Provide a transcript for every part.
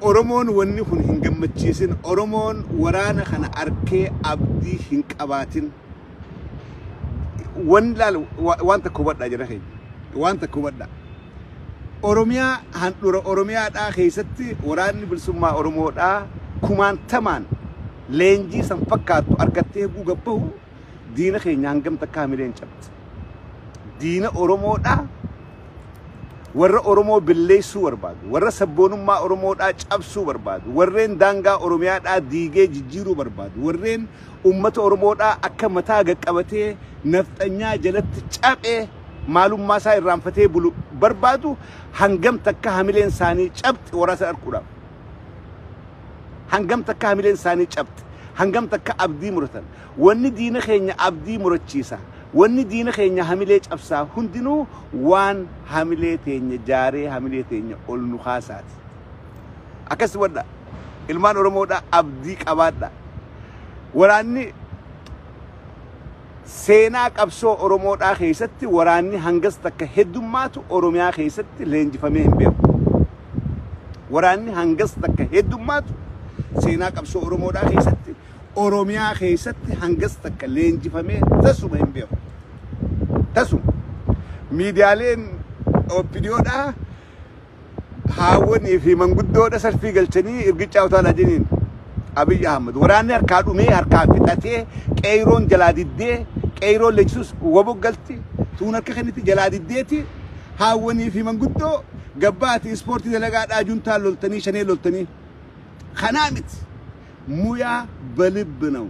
Oromoon wanni kun hin gammachiisin, Oromoon waraana kana arkee abdii hin qabaatin. Wanni laal waan takka hubadhaa jira keenya. Waan takka hubadhaa. Oromiyaa handhuura Oromiyaadhaa keessatti waraanni bilisummaa Oromoodhaa kumaantamaan leenjii san fakkaattu argattee gabbahu diina keenya hangam takka hamileen cabdi. Diina Oromoodhaa warra Oromoo billeessuu barbaadu, warra sabboonummaa Oromoodhaa cabsuu barbaadu, warreen daangaa Oromiyaadhaa diigee jijjiiruu barbaadu, warreen uummata Oromoodhaa akka mataa gaqqabatee nafxanyaa jalatti caphee maalummaa isaa irraanfatee bulu barbaadu hangam takka hamileen isaanii cabxi waraasa arguudhaaf. Hangam takka hamileen isaanii cabxi, hangam takka abdii muratan. Wanni diina keenya abdii murachiisa. Wanni diina keenya hamilee cabsaa hundinuu waan hamilee teenya jaaree hamilee teenya ol nu kaasaati. Akkas wadha. Ilmaan Oromoodhaa abdii qabaadha. Waraanni seenaa qabsoo Oromoodhaa keessatti waraanni hangas takka heddummaatu Oromiyaa keessatti leenjifamee hin beeku. Waraanni hangas takka heddummaatu seenaa qabsoo Oromoodhaa keessatti Oromiyaa keessatti hangas takka leenjifamee tasuma hin beeku. Tasuma. Miidiyaaleen OPDOdhaa haawwanii fi manguddoodha salfii galchanii irgichaa utaalaa jeniin Abiy Ahmed waraanni harkaa dhumee harkaa fixatee qeeyroon jalaa diddee qeeyroon leenjisuus waboo galti tuun harka kenniti jalaa diddeeti haawwanii fi manguddoo gabbaati ispoortii dalagaadhaa juntaan loltanii shanee loltanii kanaa miti muyaa በልብ ነው.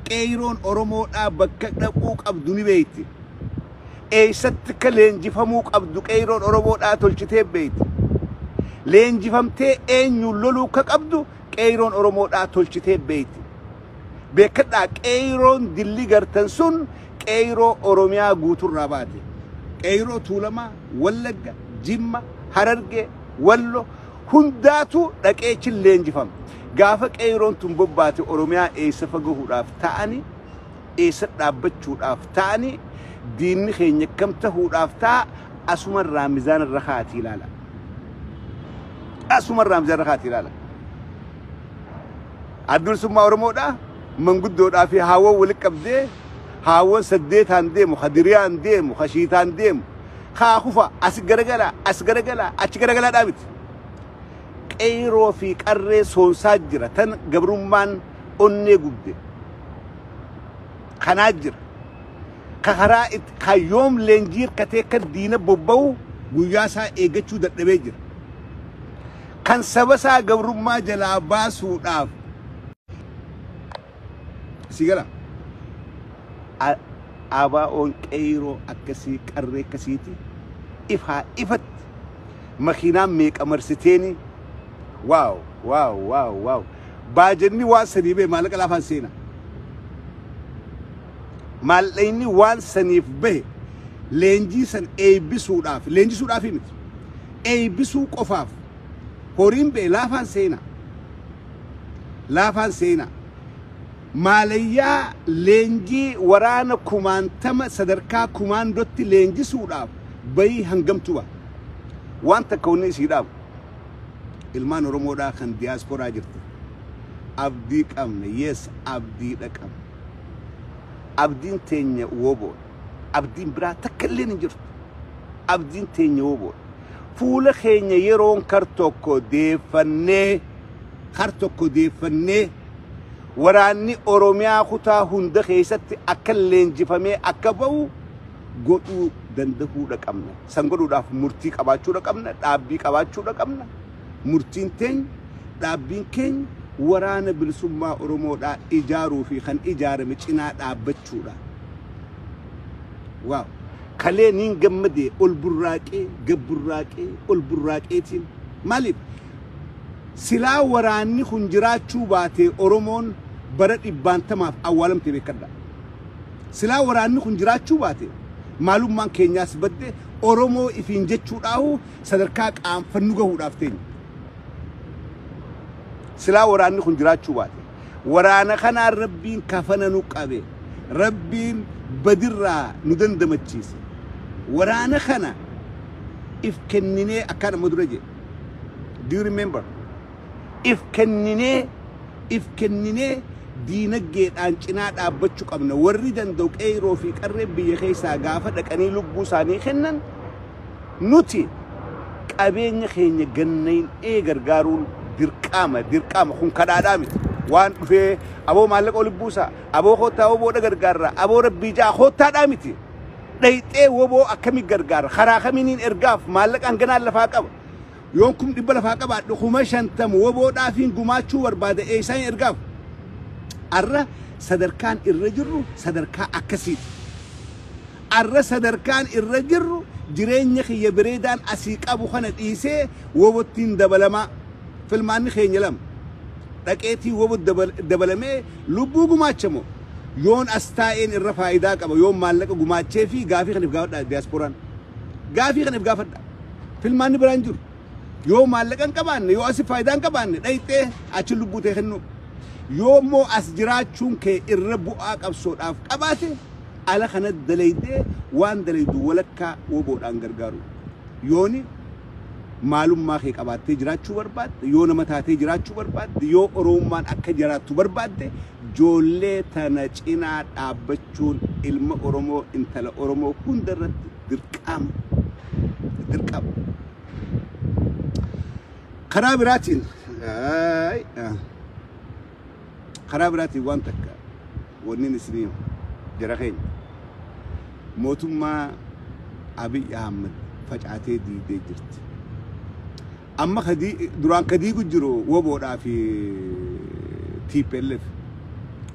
Qeeyroon Oromoodhaa bakka dhaquu qabdu ni beekti. Eessatti akka leenjifamuu qabdu qeeyroon Oromoodhaa tolchitee beekti. Leenjifamtee eenyuun loluu akka qabdu qeeyroon Oromoodhaa tolchitee beekti. Beekadhaa, qeeyroon dilli gartan sun qeeyroo Oromiyaa guuturraa baate. Qeeyroo Tuulamaa, Wallagga, Jimma, Harargee, Wallo hundaatu dhaqee chin leenjifama. Gaafa qeeyroon tun bobbaate Oromiyaa eessa fagahuudhaaf ta'ani, eessa dhaabbachuudhaaf ta'ani, diinni keenya kam tahuudhaaf ta'a, asumarraa mizaana irra kaatii ilaala. Asumarraa mizaana irra kaatii ilaala. Addi bilisummaa Oromoodhaa manguddoodhaa fi haawwan walitti qabdee haawwan saddeetaan deemu, hadiriyaan deemu, hashiitaan deemu, haa kufa as garagalaa, as garagalaa, achi garagalaadhaa miti. Qeyroo fi qarree soonsaa jira tan gabrummaan onnee gubde kanaa jira. Ka karaa ka yoom leenjii hirkatee kan diina bobba'u guyyaa isaa eeggachuu dadhabee jira. Kan saba isaa gabrummaa jalaa baasuudhaaf si gala. ABO'n qeyroo akkasii qarree akkasiiti ifaa ifatti makiinaan meeqa marsiteeni waaw waaw waaw waaw baajanni waan sanii bahe maallaqa laafaan seena. Maallaqni waan saniif bahe leenjii san eebbisuudhaaf, leenjisuudhaaf miti, eebbisuu qofaaf horiin bahe laafaan seena. Laafaan seena. Maalayyaa leenjii waraana kumaantama sadarkaa kumaandotti leenjisuudhaaf bayii hangamtu ba'a. Waan takka wanni isii dhaabu ilmaan Oromoodhaa kan diyaasporaa jirtu. Abdii qabna, yes, abdiidha qabna. Abdiin teenya woboodha. Abdiin biraa takka illee hin jirtu. Abdiin teenya woboodha. Fuula keenya yeroon kar tokko deeffannee, kar tokko deeffannee waraanni Oromiyaa kutaa hunda keessatti akka leenjifamee akka ba'u godhuu danda'uudha qabna. San godhuudhaaf murtii qabaachuudha qabna, dhaabbii qabaachuudha qabna. Murtiin teenya, dhaabbiin keenya waraana bilisummaa Oromoodhaa ijaaruu fi kan ijaarame cinaa dhaabbachuudha. Waaw! Kalee niin gammadee ol burraaqee, gad burraaqee, ol burraaqeetiin maaliif? Silaa waraanni kun jiraachuu baatee Oromoon bara dhibbaantamaaf awwaalamte, beekadha. Silaa waraanni kun jiraachuu baate maalummaan keenyaas badde, Oromoo ifiin jechuudhaahu sadarkaa qaanfannu gahuudhaaf teenya. Silaa waraanni kun jiraachuu baate. Waraana kanaan Rabbiin kafana nu qabe. Rabbiin badirraa nu dandamachiise. Waraana kana if kenninee akkaan amma dura jedhe. Do you remember? If kenninee diinaggeedhaan cinaa dhaabbachuu qabna. Warri danda'u, qeeroo fi qarree biyya keessaa gaafa dhaqanii lubbuu isaanii kennan, nuti qabeenya keenya gannaynee gargaaruun dirqama, dirqama. Kun kadhaadhaa miti. Waan dhufee aboo maallaqa ol buusaa, aboo koottaa, woboodha gargaarra, aboo rabbii ja'a koottaadhaa miti. Dhayxee woboo akkamii gargaara? Karaa kamiiniin ergaaf? Maallaqaan ganaan lafaa qaba. Yoon 100,000 lafaa qabaadhu, 50,000 woboodhaafiin gumaachuu barbaada, eessaan ergaaf? Arra sadarkaan irra jirru sadarkaa akkasiiti. Arra sadarkaan irra jirru jireenya kiyya bareedaan asii qabu kana dhiisee wobottiin dabalamaa. Filmaanni keenya lama: dhaqeetii wobo dabalamee lubbuu gumaachamoo, yoon as taa'een irra faayidaa qaba yoon maallaqa gumaachee fi? Gaafii kaniif gaafadha. Diyaaspooraan gaafii kaniif gaafadha. Filmaanni biraan jiru, yoo maallaqa hin qabaanne, yoo asi faayidaa hin qabaanne, dhayxee achi lubbuu ta'e kennu, yoo immoo as jiraachuun kee irra bu'aa qabsoodhaaf qabaate, ala kana dalaydee waan dalaydu walakkaa woboodhaan gargaaru. Yooni maalummaa kee qabaattee jiraachuu barbaadde, yoo nama taatee jiraachuu barbaadde, yoo oromummaan akka jiraattu barbaadde, joollee tana cinaa dhaabbachuun ilma Oromoo, intala Oromoo hundarratti dirqama, dirqama. Karaa biraatiin waan takka wanni isinii jara keenya, mootummaa Abiy Ahmad facaatee diidee jirti. Amma duraan ka diigu jiru woboodhaa fi TPLF.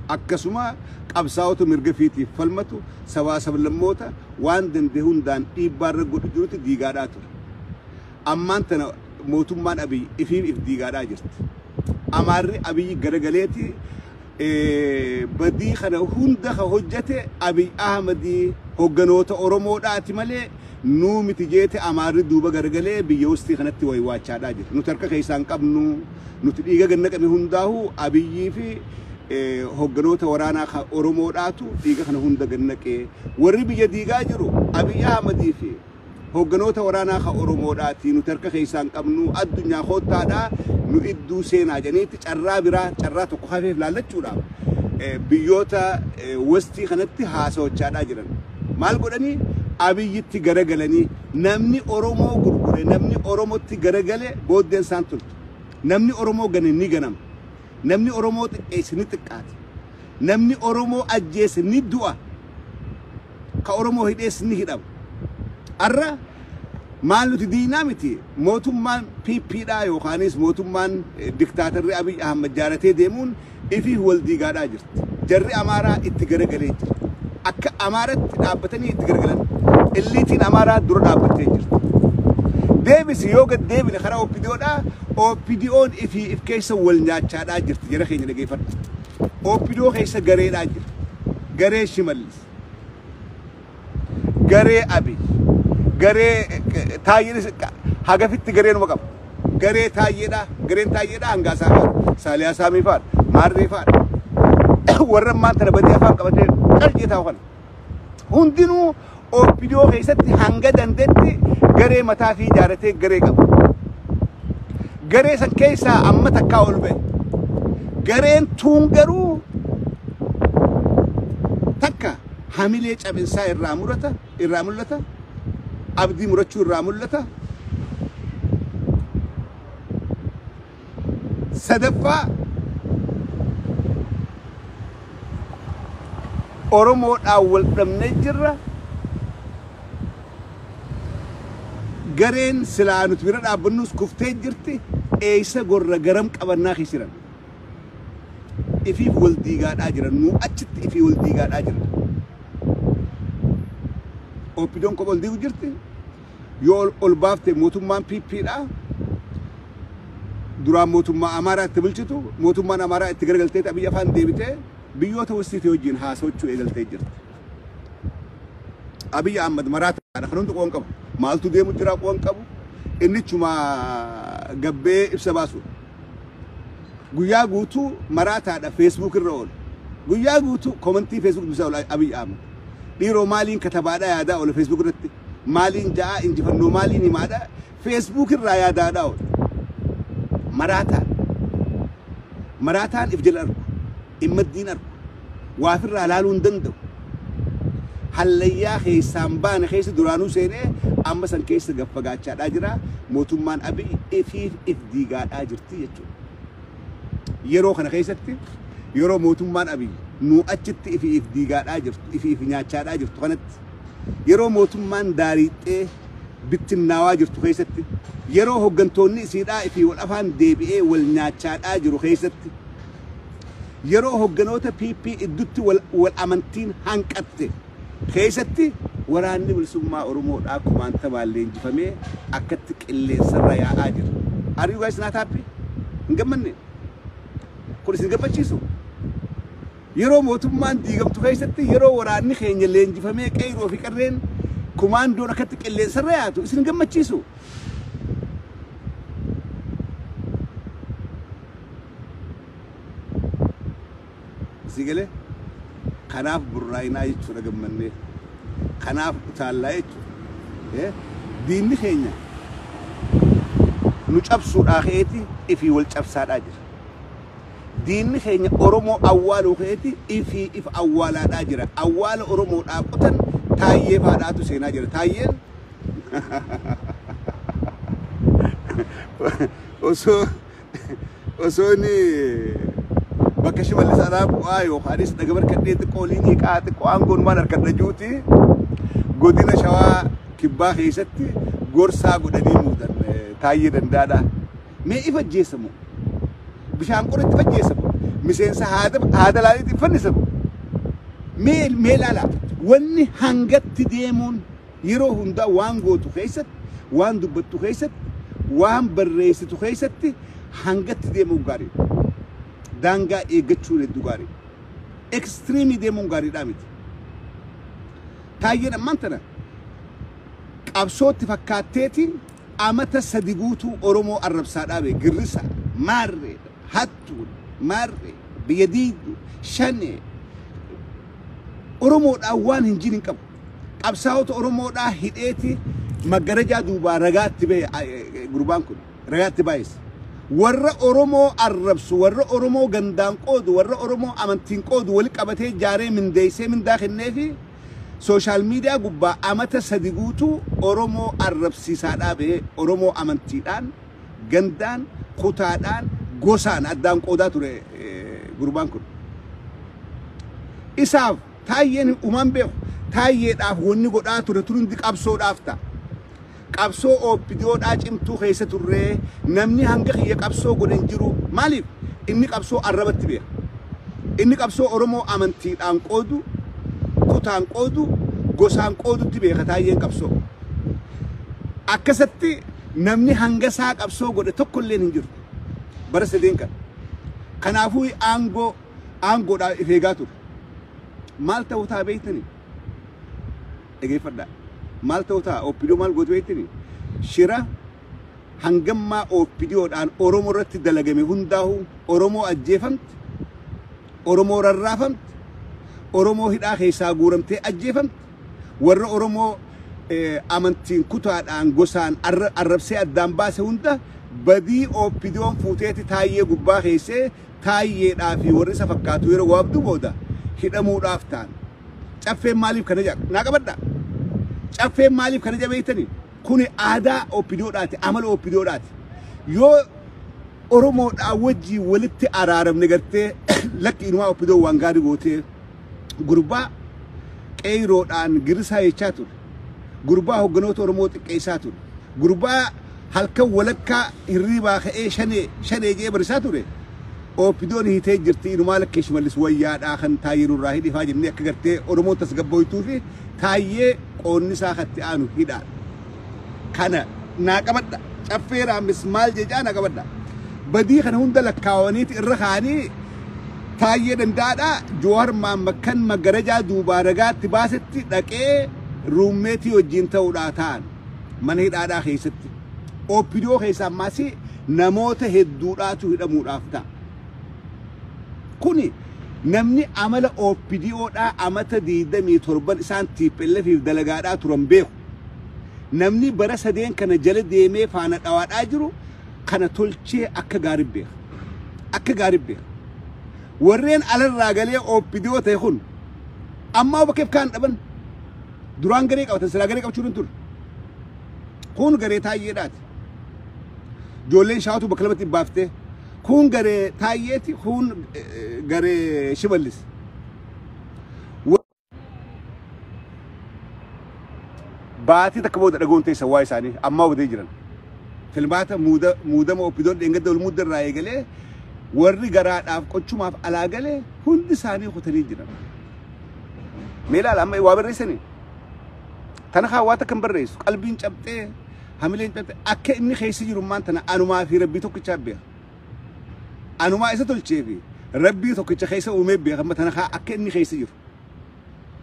Akkasuma qabsaa'ota mirga fiitiif falmatu, sabaa sablammoota waan danda'e hundaan dhiibbaarra godhu jirutti diigaadhaa ture. Ammaan tana mootummaan Abiy ifiif if diigaadhaa jirti. Amaarri Abiy garagaleeti badii kana hunda ka hojjete Abiy Ahmadii hogganoota Oromoodhaati malee nuu miti jeete. Amaarri duuba garagalee biyya wustii kanatti waywaachaadhaa jira. Nuti harka keessaan qabnu, nuti dhiiga gannaqame hundaahu Abiyyii fi hogganoota waraanaa Oromoodhaatu dhiiga kana hunda gannaqee. Warri biyya diigaa jiru Abiy Ahmadii fi hogganoota waraanaa ka Oromoodhaati, nuti harka keessaan qabnu, addunyaa koottaadhaa nu idduu seenaa jedhaniitti carraa biraa, carraa tokko hafeef laallachuudhaaf biyyoota westii kanatti haasawachaadhaa jiran. Maal godhanii? Abiyyitti garagalanii, namni Oromoo gurgure, namni Oromootti garagale booddeen isaan toltu. Namni Oromoo gane ni ganama. Namni Oromoo xiqqeesse ni xiqqaate. Namni Oromoo ajjeese ni du'a. Ka Oromoo hidhees ni hidhama. Arra maal nuti diinaa miti. Mootummaan PPdhaa yookaanis mootummaan diktaatarri Abiy Ahmad jaaratee deemuun ifii wal diigaadhaa jirti. Jarri Amaaraa itti garagalee jira. Akka Amaaratti dhaabbatanii itti garagalan. Illiitiin Amaaraa dura dhaabbattee jirti. Deebisi, yoo gad deebine karaa OPDOdhaa, OPDOn ifii if keessa wal nyaachaadhaa jirti. Jara keenya, dhageeffadha. OPDO keessa gareedhaa jira. Garee Shimallis. Garee Abiy. Garee Taayyeenis hagafitti gareenuma qaba. Garee Taayyeedhaa. Gareen Taayyeedhaa Hangaasaa fa'aadha. Saaliyaa Saamii fa'aadha. Maarree fa'aadha. Warra ammaan tana badii afaan qabatee qal'ee taa'u kana. Hundinuu OPDO keessatti hanga dandeetti garee mataa fi ijaaratee garee qaba. Garee san keessaa amma takkaa ol ba'e. Gareen tuun garuu takka hamilee cabinsaa irraa murata, irraa mul'ata. Abdii murachuu irraa mul'ata. Sadaffaa, Oromoodhaan wal dhabnee jirra. Gareen silaa nuti bira dhaabbannus kuftee jirti. Eessa gorra, garam qabannaa keessa jiran. Ifiif wal diigaadhaa jiran. Nuu achitti ifii wal diigaadhaa jiran. OPDOn kopha wal diigu jirti. Yoo ol baafte mootummaan PPdha. Duraan mootummaa Amaaraa itti bulchitu, mootummaan Amaaraa itti garagaltee Abiyyi afaan deebitee biyyoota wasiitii wajjin haasawachuu eegaltee jirti. Abiyyi Ahmad maraataadha. Kan hundi qo'an qabu. Maaltu deemu jira qo'an qabu. Inni chuma gabbee ibsa baasu. Guyyaa guutuu maraataadha, Facebook irra oolu. Guyyaa guutuu comment Facebook dubbisaa oola Abiyyi Ahmad. Dhiiroo, maaliin katabaadha yaadaa oola Facebook irratti? Maaliin ja'a, injifannoo maaliin himaadha? Facebook irraa yaadaadha oola. Maraataa. Maraataan if jala argu, immaddiin argu, waafirraa laaluu hin danda'u. Hallayyaa keessaan baane keessa duraanuu seenee amma san keessa gaffagaachaadhaa jira. Mootummaan Abiy ifiif if diigaadhaa jirti jechuudha. Yeroo kana keessatti yeroo mootummaan Abiy nuu achitti ifii if diigaadhaa jirtu, ifii if nyaachaadhaa jirtu kanatti yeroo mootummaan daariixxee bittinnaawaa jirtu keessatti yeroo hoggantoonni isiidhaa ifii wal afaan deebi'ee wal nyaachaadhaa jiru keessatti yeroo hogganoota PP iddutti wal amantiin hanqatte keessatti waraanni bilisummaa Oromoodhaa kumaantamaan leenjifamee akkatti qilleensarra yaa'aa jira. Are you guys not happy? Hin gammanne? Kun isin gammachiisu? Yeroo mootummaan diigamtu keessatti yeroo waraanni keenya leenjifamee qeyroo fi qarreen kumaandoon akkatti qilleensarra yaatu isin gammachiisu? Si galee? Kanaaf burraayinaa jechuudha gammannee. Kanaaf utaallaa jechuudha. Diinni keenya nu cabsuudhaa ka'eeti ifii wal cabsaadhaa jira. Diinni keenya Oromoo awwaaluu ka'eeti ifii if awwaalaadhaa jira. Awwaala Oromoodhaa qotan Taayyee faadhaatu seenaa jira. Taayyeen osoo inni bakka Shimallis alaa bu'aa yookaanis dhaga barkadhee xiqqoo liinii qaa xiqqoo aangoon maal harkadha juuti godina Shawaa Kibbaa keessatti gorsaa godhanii muudan Taayyee Dandaadha. Mee ifa ajjeessamu? Bishaan qoritti fajjeessamu? Miseensa haada laaliitti fannisamu? Mee ilaala wanni hangatti deemuun yeroo hundaa waan gootu keessatti, waan dubbattu keessatti, waan barreessitu keessatti hangatti deemuun gaariidha. Daangaa eeggachuun hedduu gaariidha. Extreme deemuun gaariidhaa miti. Taayyeen ammaan tana qabsootti fakkaatteetiin amata sadi guutuu Oromoo arrabsaa dhaabe. Girrisa, maarree, hattuu, maarree, biyya diigdu, shanee. Oromoodhaan waan hin jirin qabu. Qabsaa'ota Oromoodhaa hidheeti maggarajaa duubaa ragaatti bahe gurbaan kun ragaatti baay'ise. Warra Oromoo arrabsu, warra Oromoo gandaan qoodu, warra Oromoo amantiin qoodu wali qabatee jaaree mindeessee mindaa kenneefi social media gubbaa amata sadi guutuu Oromoo arrabsiisaadhaa bahe. Oromoo amantiidhaan, gandaan, kutaadhaan, gosaan addaan qoodaa ture gurbaan kun. Isaaf Taayyeen uumaan beeku. Taayyeedhaaf wanni godhaa ture hundi qabsoodhaaf ta'a. Qabsoo OPDOdhaa cimtuu keessa turree namni hanga kiyya qabsoo godhe hin jiru. Maaliif? Inni qabsoo arrabatti beeka. Inni qabsoo Oromoo amantiidhaan qoodu, kutaan qoodu, gosaan qoodutti beeka Taayyeen qabsoo. Akkasatti namni hanga isaa qabsoo godhe tokkolleen hin jiru. Bara sadeen kana. Kanaafuu aangoodhaaf if eegaa ture. Maal ta'uu ta'a beektanii? Dhageeffadhaa. Maal ta'uu ta'a? OPDO maal gootu beektanii? Shira hangammaa OPDOdhaan Oromoo irratti dalagame hundaa'u Oromoo ajjeefamte, Oromoo rarraafamte, Oromoo hidhaa keessaa guuramtee ajjeefamte, warra Oromoo amantiin kutaadhaan gosaan arrabsee addaan baase hunda badii OPDOn fuuteeti Taayyee gubbaa keessee Taayyeedhaa fi warri isa fakkaatu yeroo waabduu booda hidhamuudhaaf ta'an. Caffeen maaliif kana jedha? Naa qabadhaa. Caffeen maaliif kana jedha beektanii? Kuni aadaa OPDOdhaati, amala OPDOdhaati. Yoo Oromoodhaa wajjin walitti araaramne gartee lakki inumaa OPDO waan gaarii gootee gurbaa qeeyroodhaan girrisaa jechaa ture. Gurbaa hogganoota Oromoo xiqqeessaa ture. Gurbaa halkan walakkaa hirriibaa ka'ee shanee shanee jee barisaa ture. OPDOn hiitee jirti inumaa lakkee Shimallis wayyaadhaa kan Taayyee nurraa hidhifaa jennee akka gartee Oromoon tasgabbooytuu fi Taayyee qoonni isaa katti aanu hidhaadha. Kana naa qabadha. Caffee Raammis maal jechaa naa qabadha. Badii kana hunda lakkaawaniiti irra kaanii Taayyee Danda'aadha. Joowar Mahammad kan maggarajaa duubaa ragaatti baasetti dhaqee ruummeetii wajjin ta'uudhaa ta'an mana hidhaadhaa keessatti. OPDO keessaa ammaas namoota hedduudhaatu hidhamuudhaaf ta'a. Kuni namni amala OPDOdhaa amata 27 isaan TPLFif dalagaadhaa turan beeku. Namni bara sadeen kana jala deemee faana dhawaadhaa jiru Kana tolchee akka gaarii beeka. Akka gaarii beeka. Warreen alarraa galee OPDO ta'e kun ammaa bakkeef kaan dhaban duraan garee qabatan silaa garee qabachuu hin turre. Kun garee taayyeedhaati. Ijoolleen shaawatu bakka lamatti baaftee kun garee taayyeeti kun garee shimallis. Baatii takka booda dhagoon teessa waa isaanii ammaa obatee jiran. Filmaata muudama OPDO'n dheengadda wal muudda irraa eegalee warri garaadhaaf qochumaaf alaa galee hundi isaanii kutanii jiran. Mee ilaala amma waa barreessanii. Tana haa waa takka hin barreessu qalbiin cabxee hamileen cabxee akka inni keessa jiru maan tana anumaa fi rabbii tokkichaa beeka. Anumaa isa tolchee fi rabbii tokkicha keessa uumee beeka amma tana haa akka inni keessa jiru.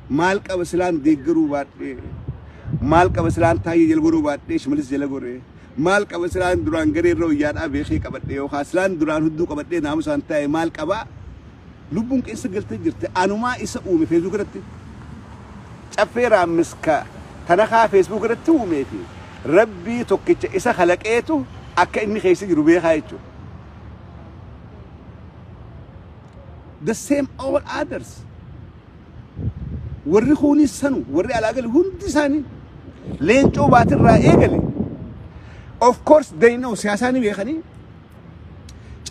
Maal qaba silaan deeggaruu baadhee maal qaba silaan taayyee jala goruu baadhee shimalis jala goree maal qaba silaan duraan garee irra wayyaadhaa beekee qabadhee yookaan silaan duraan hudduu qabadhee naamusaan taa'e maal qabaa lubbuun keessa galtee jirte anumaa isa uume feesbuuk irratti caffee raammiska tana kaa feesbuuk irratti uumee fi rabbii tokkicha isa kalaqeetu akka inni keessa jiru beekaa jechuudha. The same all others. Warri kunis sanu warri alaa gale hundi isaanii leencoo baatirraa eegale. Of course they know siyaasaa ni beekanii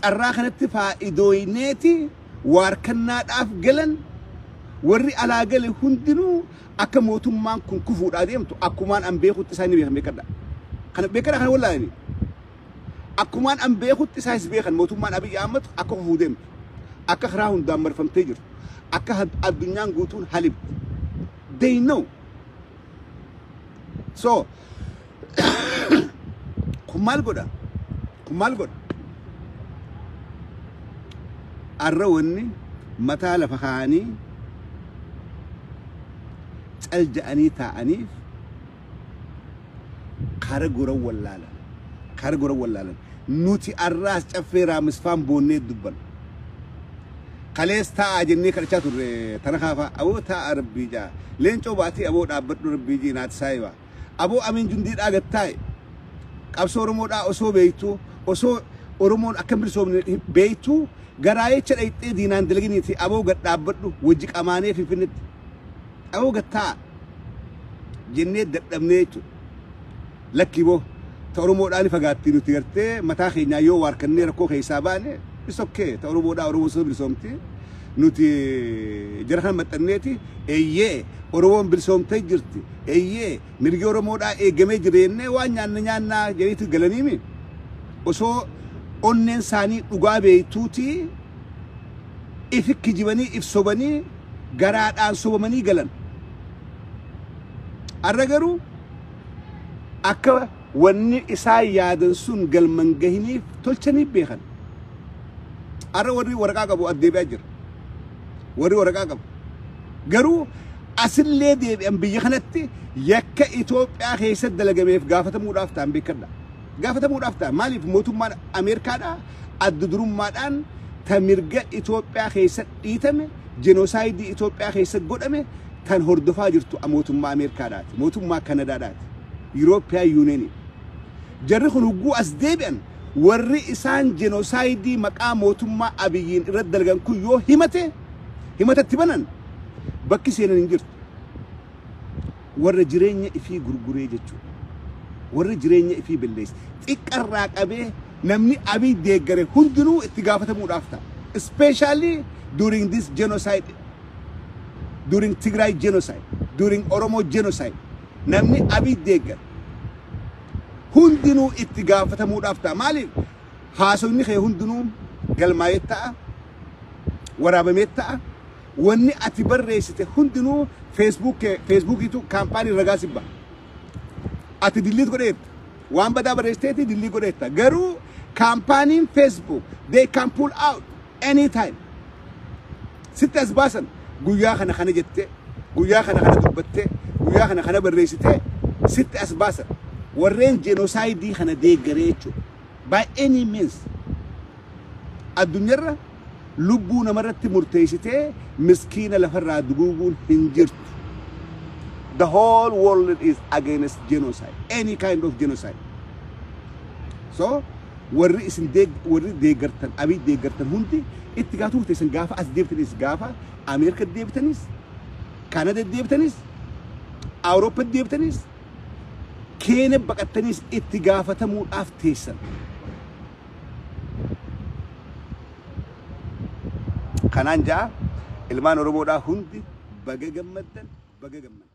carraa kanatti faayidoyneeti waarkannaadhaaf galan warri alaa gale hundinuu akka mootummaan kun kufuudhaa deemtu akkumaan an beekutti isaan ni beekan beekadha. Kana beekadha kana wallaani. Akkumaan an beekutti isaanis beekan mootummaan Abiy Ahmad akka kufuu deemtu akka karaa hundaan marfamtee jirtu akka addunyaan guutuun halibtu. They know. So kun maal godha? Kun maal godha? Arra wanni mataa lafa kaa'anii cal ja'anii taa'aniif kara goran wallaalan. Kara goran wallaalan. Nuti arraas caffee raamisfaan boonnee dubban. Kalees taa'aa jennee kadhachaa turre tana kaafaa aboo taa'aa rabbii jaa. Leencoo baatii aboo dhaabbadhu rabbii jii naati saayiba. Aboo amiin jundiidhaa gad taa'e. Qabsoo Oromoodhaa osoo beektu osoo Oromoon akka hin bilisoomne beektu garaayicha dhayxee diinaan dalaginiiti aboo gad dhaabbadhu wajji qamaanee Finfinnetti. Aboo gad taa'a jennee dadhabnee jechuudha. Lakki boo ta Oromoodhaa ni fagaatti nuti gartee mataa keenyaa yoo waarkannee rakkoo keessaa baane is okay ta Oromoodhaa Oromoo osoo bilisoomti nuti jara kana maxxanneeti eeyyee Oromoon bilisoomtee jirti eeyyee mirgi Oromoodhaa eegamee jira jennee waan nyaanna nyaannaa jedhaniitu galaniimi osoo onneen isaanii dhugaa beektuuti ifi kijibanii if sobanii garaadhaan sobamanii galan. Arra garuu akka wanni isaan yaadan sun galman gahiniif tolchanii beekan. Arra warri waraqaa qabu addeebi'aa jira. Warri waraqaa qabu. Garuu asillee deebi'an biyya kanatti yakka Itoophiyaa keessatti dalagameef gaafatamuudhaaf ta'an beekadha. Gaafatamuudhaaf ta'an maaliif mootummaan Ameerikaadhaa adda durummaadhaan ta mirga Itoophiyaa keessatti dhiitame jenosaayidii Itoophiyaa keessatti godhame tan hordofaa jirtu mootummaa Ameerikaadhaati. Mootummaa Kanadaadhaati. European Union. Jarri kun hugguu as deebi'an warri isaan jenosaayidii maqaa mootummaa Abiyyiin irratti dalagan kun yoo himate himatatti banan bakki seenan hin jirtu. Warra jireenya ifii gurguree jechuudha. Warra jireenya ifii balleesse. Xiqqarraa qabee namni Abiy deeggare hundinuu itti gaafatamuudhaaf ta'a. Especially during this genocide, during Tigray genocide, during Oromo genocide. Namni Abiy deeggare hundinuu itti gaafatamuudhaaf ta'a. Maaliif? Haasofni kee hundinuu galmaa'ee ta'a, waraabamee ta'a. Wanni ati barreessite hundinuu feesbuukiitu kaampaanii ragaa sibba. Ati delete godheetta. Waan badaa barreessiteeti delete godheetta. Garuu kaampaaniin Facebook they can pull out anytime. Sitti as baasan guyyaa kana kana jettee guyyaa kana kana dubbattee guyyaa kana kana barreessitee sitti as baasan. Warreen jenosaayidii kana deeggaree jechuudha. By any means addunyaarra lubbuu namarratti murteessitee miskiina lafarraa duguuguun hin jirtu. The whole world is against genocide, any kind of genocide. So, Warri isin warri deeggartan, Abiy deeggartan hundi itti gaafatamuu teessan. Gaafa as deebitanis, gaafa Ameerika deebitanis, Kanada deebitanis, Awurooppaa deebitanis, Keenya baqattaniis itti gaafatamuudhaaf teessan. Kanaan ja'a, ilmaan Oromoodhaa hundi baga gammaddan, baga gammaddan.